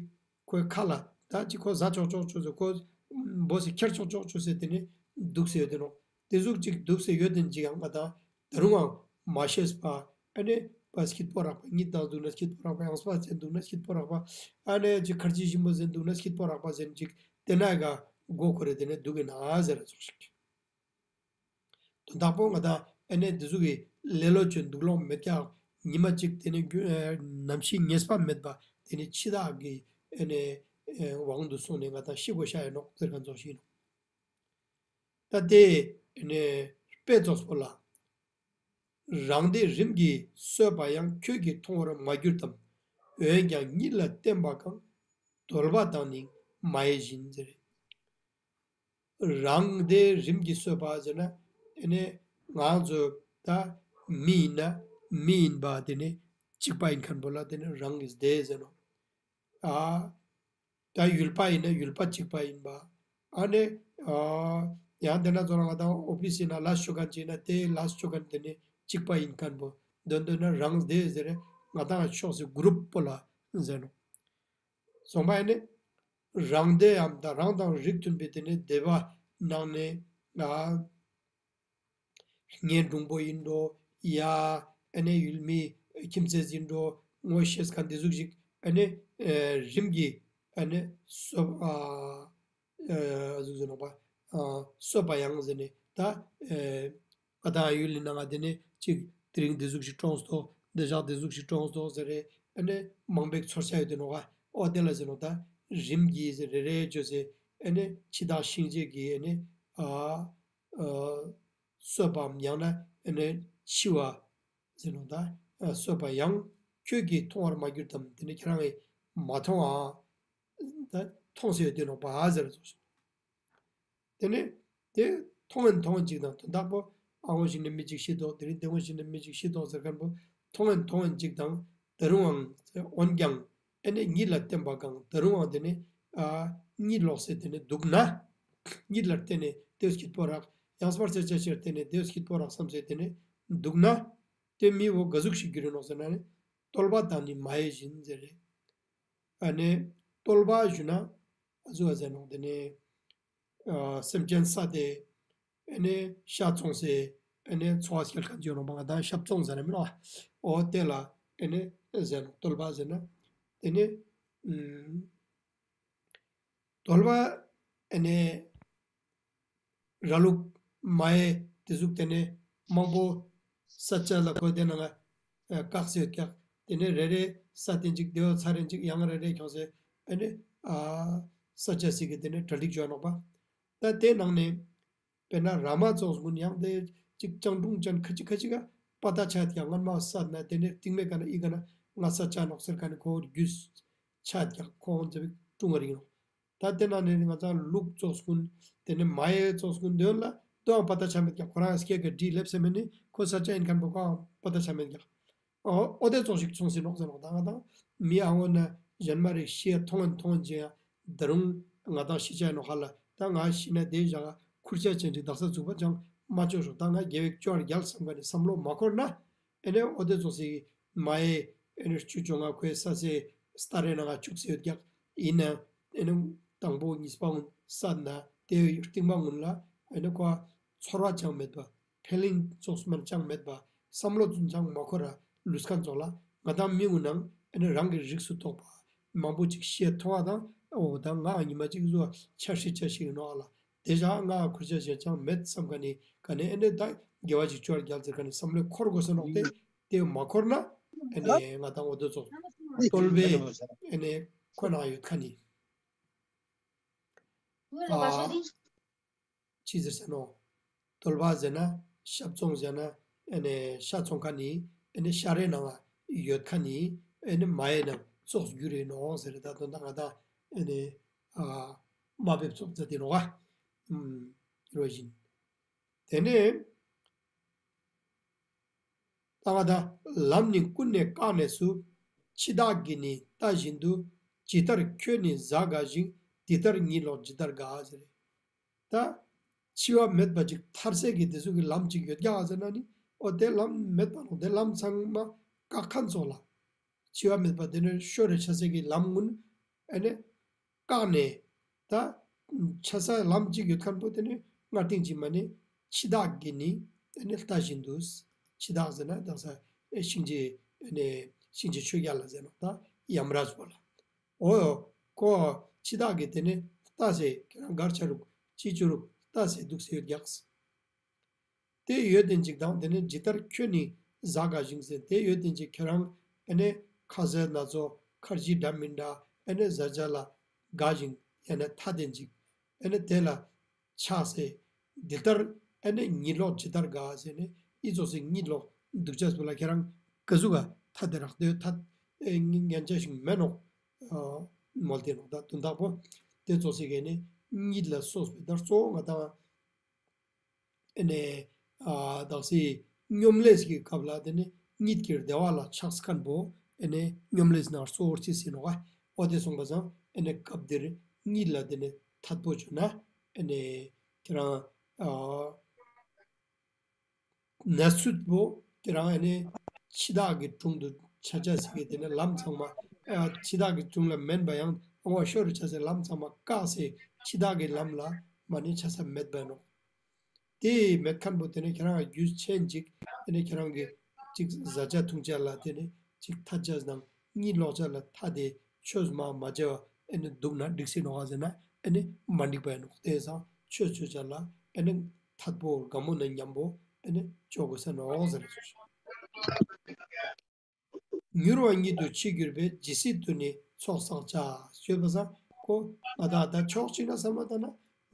ཁོའི་ཁ་ལ་ད་ཅི་ཁོ་ཟ་ཆོག་ཆོག་ཆོག་ཟེར་ཁོ་འབོ་སེ་ཁྱེར་ཆོག་ཆོག་ཆོག་ཟེར་དེ་ནས་འདུག་སེ་ཡོད་དེ་ནོག། དེ་ཟུག་ཅིག་འདུག་སེ་ཡོད་དེ་ཅིག་ཡང་ང་དང་ད་རུང་ཡང་མ་ཤེས་པ་ཨ་ནི་པ་སྐྱིད་པོ་རག་པ་གཉིད་དང་འདུག་ན་སྐྱིད་པོ་རག་པ་ཡང་སྤ་ཚན་འདུག་ན་སྐྱིད་པོ་རག་པ་ཨ་ནི་ཅིག་ཁར་ཅི་ཞིམ་པོ་ཟེར་འདུག་ན་སྐྱིད་པོ་རག་པ་ཟེར་ཅིག་དེ་ན་ག་མགོ་ཁོ་རེ་དེ་ནས་འདུག་གི་ན་ཟེར་ར་ཚོགས་ཤིག། དོན་དག་པོ་ང་དང་ཨེ་ནས་འདི་ཟུག་གི་ ལེ་ལོ་ཅན་འདུག་ལོང་མེད་ཀྱང་ཉི་མ་གཅིག་དེ་ནི་རྒྱུ་ཨ་ནམ་ཤི་ངེས་པ་མེད་པ་དེ་ནི་འཆི་བདག་གི་ཨ་ནི་ཨ་དབང་དུ་སོང་ནས་ང་དང་ཤི་དགོས་ཤ་ཡིན་ནོག་ཟེར་མཁན་ཙོགས་ཤིག་ཡིན་ནོག། ད་དེ་ཨ་ནི་དཔེ་ཙོགས་པོ་ལ། རང་སྡེ་རིམ་གྱིས་གསོད་པ་ཡང་། ཁྱོད་ཀྱིས་མཐོང་བར་མ་གྱུར་ཏམ། འོན་ཀྱང་ཉིད་ལ་བརྟེན་པ་གང་། གདོལ་པ་དང་ནི་མ་ཡེ་བཞིན་ཟེར། རང་སྡེ་རིམ་གྱིས་གསོད་པ་ཟེར་ན། དེ་ནས་ང་ཚོ་ད་མི་ཡིན་ན་མི་ཡིན་པ་དེ་ནས་གཅིག་པ་ཡིན་མཁན་པོ་ལ་དེ་ནས་རང་གི་སྡེ་ཟེར་ནོ། ཨ། ད་ཡུལ་པ་ཡིན་ན་ཡུལ་པ་གཅིག་པ་ཡིན་པ། ཨ་ནི། ཨ། ཡང་དེ་ན་ཚོ་ལ་ང་དང་ཨོ་ཕི་སི་ན་ལས་ཞུ་མཁན་ཅིག་ན་དེ་ལས་ཞུ་མཁན་དེ་ནི་གཅིག་པ་ཡིན་མཁན་པོ། འདོན་འདོན་ན་རང་སྡེ་ཟེར་རེ་ང་དང་ཕྱོགས་སུ་གུ་རུབ་པོ་ལ་ཟེར་ནོ། སོང་པ་ཡིན་ནི། རང་སྡེའམ་ད་རང་དང་རིགས་མཐུན་པའི་དེ་ནི་སྡེ་པ་ནང་ནས། ཨ། ངའི་གྲོགས་པོ་ཡིན་འགྲོ། ཡ། ཨ་ནི་ཡུལ་མི་ཁྱིམ་མཚེས་ཡིན་འགྲོ། ངོ་ཤེས་མཁན་དེ་ཟུག་ཞིག་ཨ་ནི་ཨ་རིམ་གྱིས་ཨ་ནི་གསོད། ཨ་ཨ་ཟུག་ཟེར་ནོག་པ། ཨ་གསོད་པ་ཡང་ཟེར་ནས་ད་ཨ་ང་དང་ཡུལ་ལི་ནང་ང་དེ་ནས་ཅིག་དེ་རིང་དེ་ཟུག་ཞིག་གྲོངས་སོ། འདི་ཞག་དེ་ཟུག་ཞིག་གྲོངས་སོ་ཟེར་རེ་ཨ་ནི་མང་པོའི་ཚོར་ཤ་ཡོད་དེ་ནོག་ཨ། ཨོ་དེ་ལ་ཟེར་ནོག་ད་རིམ་གྱིས་ཟེར་རེ་རེ་བཅོས་ཟེར་ཨ་ནི་འཆི་བདག་གཤིན་རྗེ་གིས་ཨ་ནི་ཨ། ཨ་གསོད་པའམ་ཡང་ན་ཨ་ནི་འཆི་བ་ཟེར་ནོ་ད། ཨ་གསོད་པ་ཡང་། ཁྱོད་ཀྱིས་མཐོང་བར་མ་གྱུར་ཏམ། དེ་ནི་ཁྱེད་རང་གིས་མ་མཐོང་ཨ། ད་མཐོང་ཟེར་ཡོད་དེ་ནོག་པ་ཟེར་སོ། དེ་ནི་དེ་མཐོང་ཡིན་མཐོང་ཡིན་ཅིག་དང་དོན་དག་པོ་ཨ་འོ་ཞིག་ནི་མི་ཅིག་ཤི་དོག་དེ་རིང་དེ་འོ་ཞིག་ནི་མི་ཅིག་ཤི་དོག་ཟེར་མཁན་པོ་མཐོང་ཡིན་མཐོང་ཡིན་ཅིག་དང་ད་རུང་ཨང་འོན་ཀྱང་། ཨེ་ནས་གཉིད་ལ་བརྟེན་པ་གང་། ད་རུང་ཨང་དེ་ནས་ཨ་གཉིད་ལོག་སེ་དེ་ནས་འདུག་ན། གཉིད་ལ་བརྟེན་ནས་དེ་སྐྱིད་པོ་རག་ཡང་སྤར་སེ་ཆ་ཤེར་བརྟེན་ནས་དེ་སྐྱིད་པོ་རག་བསམ་སེ་དེ་ནས་འདུག་ན། དེ་མི་བོ་ག་ཟུག་ཞིག་གྱུར་ཡོད་ནོག་ཟེར་ན་ནི། གདོལ་པ་དང་ནི་མ་ཡེ་བཞིན་ཟེར་རེད། ཨ་ནས་གདོལ་པ་ཞུ་ན་ཨ་ཟུ་བ་ཟེར་ནོག་དེ་ནས། ཨ་སེམས་ཅན་ས་དེ་ཨེ་ནས་ཤ་བཙོང་སེ་ཨེ་ནས་འཚོ་བ་སྐྱེལ་མཁན་ཅིག་ཡོད་ནོག་པ། ང་དང་ཤ་བཙོང་ཟེར་ན་མིན་ནོག་ཨ། འོ་དེ་ལ་ཨེ་ནས་ཟེར་ནོག་གདོལ་པ་ཟེར་ན། དེ་ནས་ཨུམ་གདོལ་པ་ཨེ་ནས་ར་ལུག་མ་ཡེ་དེ་ཟུག་དེ་ནས་མང་པོ་ས་ཆ་ལ་གོ་དེ་ནང་ང་བཀག་སེ་ཡོད་ཀྱག་དེ་ནས་རེ་རེ་ས་དེ་ཅིག་དེ་བ་ཚ་རེ་ཅིག་ཡང་རེ་རེ་ཁྱོངས་སེ་ཨེ་ནས་ཨ་ས་ཆ་ཞིག་གི་དེ་ནས་གྲ་སྒྲིག་བྱོས་ནོག་པ། ད་དེ་ནང་ནས་དཔེར་ན་ར་མ་ཙོགས་ཀུན་ཡང་དེ་ཅིག་ལྕང་སྒྲུང་ཅན་ཁ་ཅིག་ཁ་ཅིག་ག་པ་ཏ་ཆ་ཡོད་ཀྱག་སྔན་མ་ས་ན་དེ་ནས་རྟིང་མེད་ག་ན་ཨི་ག་ན་ང་ས་ཆ་ནོག་ཟེར་ག་ནས་ཁོ་རྒྱུས་ཆ་ཡོད་ཀྱག་ཁོང་ཚེ་བིག་ཀྲུང་བ་རིག་ནོག་ད་དེ་ནང་ནས་ང་ཚང་ལུག་ཙོགས་ཀུན་དེ་ནས་མ་ཡེ་ཙོགས་ཀུན་དོན་ལ་དོའང་པ་ཏ་ཆ་མེད་ཀྱག་ཁོ་རང་སྐད་ཀྱི་བྲིས་ལེབ་སེ་མེད་ནི་ཁོ་ས་ཆ་ཡིན་མཁན་པོ་ཁོའང་པ་ཏ་ཆ་མེད་ཀྱག་ཨོ་ཨོ་དེ་ཙོགས་ཤིག་ཚོང་སྲིད་ནོག་ཟེར་ནོག་ད་ང་དང་མི་ཨ་འོ་ན་གཞན་མ་རིག་ཤི་ཡ་མཐོང་ཡིན་མཐོང་ཡིན་ཅི་ཡ་ད་རུང་ང་དང་ཤི་ཆ་ཡིན་ནོག་ཧ་ལ་ད་ང་ཤི་ན་དེ་བཞག་ཁུར་ཆ་ཅན་ཅིག་བདག་ས་ཚུགས་པ་ཅང་མ་ལྕོགས་ཤོག་ད་ང་དགེ་བའི་སྐྱོར་རྒྱལ་བསམ་ག་ནས་བསམ་བློ་མ་འཁོར་ན། ཨེ་ནས་ཨོ་དེ་ཙོགས་སི་མ་ཡེ་ཨེ་ནས་བཅུ་བཅོ་ལྔ་ཁོའི་ས་སེ་སྟ་རེ་ནང་ང་བཅུག་སེ་ཡོད་ཀྱག་ཡིན་ན་ཨེ་ནས་དང་པོ་གཉིས་པ་གུན་ས་ན་དེ་རྟིང་མ་གུན་ལ་ཨེ་ནས་ཁོ་ཚོར་བ་ཅང་མེད་པ་ཕེ་ལིང་ཙོགས་སུ་མར་ཅང་མེད་པ་བསམ་བློ་ཙམ་ཅང་མ་འཁོར་ར་ལུས་མཁན་ཙོགས་ལ་ང་དང་མི་གུན་ནང་ཨེ་ནས་རང་གི་རིགས་སུ་གཏོགས་པ་མང་པོ་ཅིག་ཤི་ཡ་མཐོང་བ་དང་ཨོ་ད་ང་ཉི་མ་ཅིག་བཟོ་བ་ཆ་ཤི་ཆ་ཤི་ཡིན་ནོག་ཨ་ལ། དེ་བཞག་ང་ཁུར་ཆ་ཞེ་ཅང་མེད་བསམ་ག་ནི་ག་ནས་ཨེ་ནས་ད་དགེ་བ་ཅིག་ཅོར་རྒྱལ་ཟེར་ག་ནས་བསམ་བློ་འཁོར་དགོས་ས་ནོག་སྟེ་དེ་མ་འཁོར་ན་ཨེ་ནས་ང་དང་འོ་དེ་ཚོ་གདོལ་པའི་ཨེ་ནས་ཁོ་ན་ཡོད་ཁ་ནི་ཨ་ཅི་ཟེར་ས་ནོ། གདོལ་པ་ཟེར་ན་ཤ་བཙོང་ཟེར་ན་ཨེ་ནས་ཤ་བཙོང་ཁ་ནི་ཨེ་ནས་ཤ་རའི་ནང་ཡོད་ཁ་ནི་ཨེ་ནས་མ་ཡེ་ནང་ཙོགས་རྒྱུ་རེད་ནོག་ཟེར་ད་དོན་དག་ང་དང་ཨེ་ནས་ཨ་མ་བེབ་ཙོགས་ཟེར་དེ་ནོག་ཨ། རོ་བཞིན། དེ་ནས་ད་ང་དང་ལམ་ནི་ཀུན་ནས་བཀག་ནས་སུ། འཆི་བདག་གིས་ནི་ལྟ་བཞིན་དུ། ཇི་ལྟར་ཁྱོད་ནི་གཟའ་དགའ་ཞིང་། འདི་ལྟར་གཉིད་ལོག་ཇི་ལྟར་དགའ་ཟེར། ད་འཆི་བ་མེད་པ་ཅིག་ཐར་སའི་གི་དེ་ཚོ་གི་ལམ་ཅིག་ཡོད་ཀྱག་ཟེར་ན་ནི་ཨོ་དེ་ལམ་མེད་པ་ནོ་དེ་ལམ་ཚང་མ་བཀག་མཁན་ཚོགས་ལ། འཆི་བ་མེད་པ་དེ་ནས་ཤོར་རེ་ཆ་སའི་གི་ལམ་གུན་ཨེ་ནས་བཀག་ནས་ད་ཆ་ས་ལམ་གཅིག་ཡོད་མཁན་པོ་དེ་ནི་སྔ་རྟིང་གཅིག་མ་ནི་འཆི་བདག་གིས་ནི་ཨེ་ནས་ལྟ་བཞིན་དུ། འཆི་བདག་ཟེར་ན་དག་ས་ཨེ་གཤིན་རྗེ་ཨེ་ནས་གཤིན་རྗེ་ཆོས་རྒྱལ་ལ་ཟེར་ནོ་ད་ཡམ་རཱཇ་པོ་ལ། ཨོ་ཡོ་ཁོ་འཆི་བདག་གིས་དེ་ནི་ལྟ་སེ་ཁྱེད་རང་གར་ཆ་རུག་ཅི་ཅོ་རུག་ལྟ་སེ་འདུག་སེ་ཡོད་ཀྱག་དེ་ཡོད་དེ་ཅིག་དང་དེ་ནས་ཇི་ལྟར་ཁྱོད་ནི་བཟའ་དགའ་ཞིང་ཟེར། དེ་ཡོད་དེ་ཅིག་ཁྱོད་རང་ཨ་ནི་ཁ་ཟས་སྣ་ཚོགས་ཁར་ཇི་འདྲ་མི་འདྲ་ཨ་ནི་བཟའ་བཅའ་ལ་དགའ་ཞིང་ཨ་ནི་ཐ་དེ་ཅིག་ཨ་ནི་དེ་ལ་ཆགས་སེ། འདི་ལྟར་ཨ་ནི་གཉིད་ལོག་ཇི་ལྟར་དགའ་ཟེར་ནས་ཨི་ཙོགས་སེ་གཉིད་ལོག་འདུག་ཅག་སུ་ལ་ཁྱེད་རང་ག་ཟུག་ག་ཐ་དེ་རག་དེ་ཐ་ཨེ་ཉན་ཅག་ཞིག་མེད་ནོག་མོལ་ཏེ་ནོག་ད་དོན་དག་པོ་དེ་ཙོགས་སེ་གས་ནས་གཉིད་ལ་སོགས་པའི་ད་གཙོ་བོ་ང་དང་ཨ་ནི་ཨ་དག་སེ་སྙོམ་ལས་ཀྱི་སྐབས་ལ་དེ་ནི་གཉིད་ཀྱི་བདེ་བ་ལ་ཆགས་མཁན་པོ་ཨ་ནི་སྙོམ་ལས་ནང་གཙོ་བོར་བརྩིས་ཟིན་ནོག་ཨ་འོ་དེ་སོང་པ་སང་ཨ་ནི་སྐབས་འདིར་གཉིད་ལ་དེ་ནི་ཐད་པོ་བྱུང་ན་ཨ་ནི་ཁྱེད་རང་ཨ་ནས་ཚུད་པོ་ཁྱེད་རང་ཨ་ནི་འཆི་བདག་གི་དྲུང་དུ་ཆ་ཆ་ཟེར་གི་དེ་ནི་ལམ་ཚང་མ་ཨ་འཆི་བདག་གི་དྲུང་ལ་མེན་པ་ཡང་ཨོ་ཤོར་ཆ་ཟེར་ལམ་ཚང་མ་བཀག་སེ་འཆི་བདག་གི་ལམ་ལ་མ་ནི་ཆ་ས་མེད་པ་ནོག་དེ་མེད་མཁན་པོ་དེ་ནས་ཁྱེད་རང་རྒྱུ་ཆེན་ཅིག་དེ་ནས་ཁྱེད་རང་གི་ཅིག་བཟའ་བཅའ་འཐུང་བཅའ་ལ་དེ་ནས་ཅིག་ཐ་ཆ་ནང་གཉིད་ལོག་ཆ་ལ་ཐ་དེ་ཆོས་མ་མ་བྱས་པ་ཨེ་ནི་འདུག་ན་འགྲིག་སྲིད་ནོག་ག་ཟེར་ན་ཨེ་ནི་མ་འགྲིག་པ་ཡིན་ནོག་དེ་སང་ཆོས་ཆོས་ཆ་ལ་ཨེ་ནི་ཐད་པོ་དགའ་མོ་ན་མཉམ་པོ་ཨེ་ནི་ཆོག་དགོས་ས་ནོག་ཟེར་སོང་། མྱུར་བ་ཉིད་དུ་འཆི་གྱུར་པས། ཇི་སྲིད་དུ་ནི་ཚོགས་བསགས་བྱ། ཞེས་པ་སང་ཁོ་ང་དང་ད་ཕྱོགས་གཅིག་ན་བསམ་བློ་བཏང་ན་